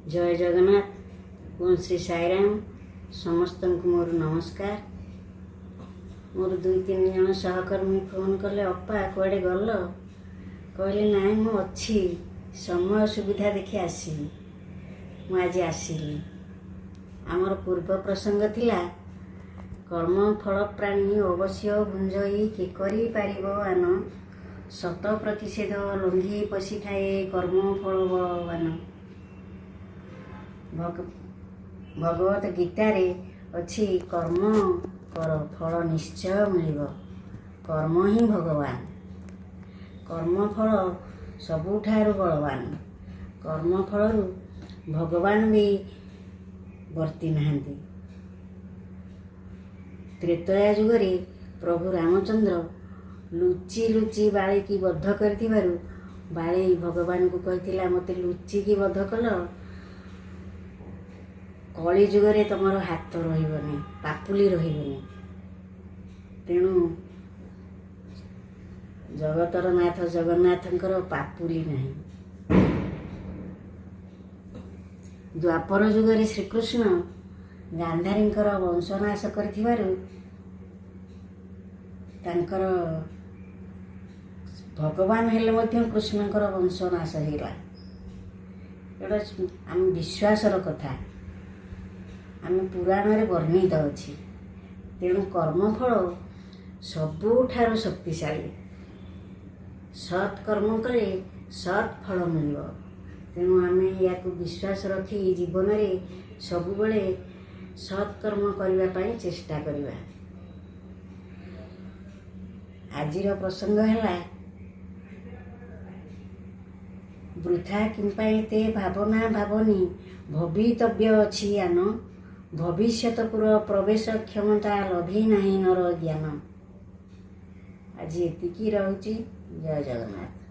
ଜୟ ଜଗନ୍ନାଥ, ଓଁ ଶ୍ରୀ ସାଇରାମ। ସମସ୍ତଙ୍କୁ ମୋର ନମସ୍କାର। ମୋର ଦୁଇ ତିନି ଜଣ ସହକର୍ମୀ ଫୋନ୍ କଲେ, ଅପା କୁଆଡ଼େ ଗଲ? କହିଲେ ନାଇଁ ମୁଁ ଅଛି, ସମୟ ସୁବିଧା ଦେଖି ଆସିବି। ମୁଁ ଆଜି ଆସିଲି। ଆମର ପୂର୍ବ ପ୍ରସଙ୍ଗ ଥିଲା କର୍ମ ଫଳ ପ୍ରାଣୀ ଅବଶ୍ୟ ଭୁଞ୍ଜଇ କି କରିପାରିବ ଆନ, ଶତ ପ୍ରତିଷେଧ ଲଙ୍ଘି ପଶିଥାଏ କର୍ମ ଫଳ ବଳବାନ। ଭଗବତ ଗୀତାରେ ଅଛି କର୍ମ କର, ଫଳ ନିଶ୍ଚୟ ମିଳିବ। କର୍ମ ହିଁ ଭଗବାନ। କର୍ମଫଳ ସବୁଠାରୁ ବଳବାନ। କର୍ମଫଳରୁ ଭଗବାନ ବି ବର୍ତ୍ତି ନାହାନ୍ତି। ତ୍ରେତୟା ଯୁଗରେ ପ୍ରଭୁ ରାମଚନ୍ଦ୍ର ଲୁଚି ଲୁଚି ବାଳିକି ବଧ କରିଥିବାରୁ ବାଳି ଭଗବାନଙ୍କୁ କହିଥିଲା, ମୋତେ ଲୁଚିକି ବଧ କଲ, କଳି ଯୁଗରେ ତମର ହାତ ରହିବନି, ପାପୁଲି ରହିବନି। ତେଣୁ ଜଗତର ନାଥ ଜଗନ୍ନାଥଙ୍କର ପାପୁଲି ନାହିଁ। ଦ୍ୱାପର ଯୁଗରେ ଶ୍ରୀକୃଷ୍ଣ ଗାନ୍ଧାରୀଙ୍କର ବଂଶନାଶ କରିଥିବାରୁ ତାଙ୍କର ଭଗବାନ ହେଲେ ମଧ୍ୟ କୃଷ୍ଣଙ୍କର ବଂଶନାଶ ହେଲା। ଏଇଟା ଆମ ବିଶ୍ୱାସର କଥା, ଆମ ପୁରାଣରେ ବର୍ଣ୍ଣିତ ଅଛି। ତେଣୁ କର୍ମଫଳ ସବୁଠାରୁ ଶକ୍ତିଶାଳୀ। ସତ୍ କର୍ମ କଲେ ସତ୍ ଫଳ ମିଳିବ। ତେଣୁ ଆମେ ୟାକୁ ବିଶ୍ୱାସ ରଖି ଜୀବନରେ ସବୁବେଳେ ସତ୍କର୍ମ କରିବା ପାଇଁ ଚେଷ୍ଟା କରିବା। ଆଜିର ପ୍ରସଙ୍ଗ ହେଲା ବୃଥା କିମ୍ପା ଏତେ ଭାବନା ଭାବନି, ଭବିତବ୍ୟ ଅଛି ଆନ, ଭବିଷ୍ୟତପୁର ପ୍ରବେଶ କ୍ଷମତା ଲଭି ନାହିଁ ନର ଜ୍ଞାନ। ଆଜି ଏତିକି ରହୁଛି। ଜୟ ଜଗନ୍ନାଥ।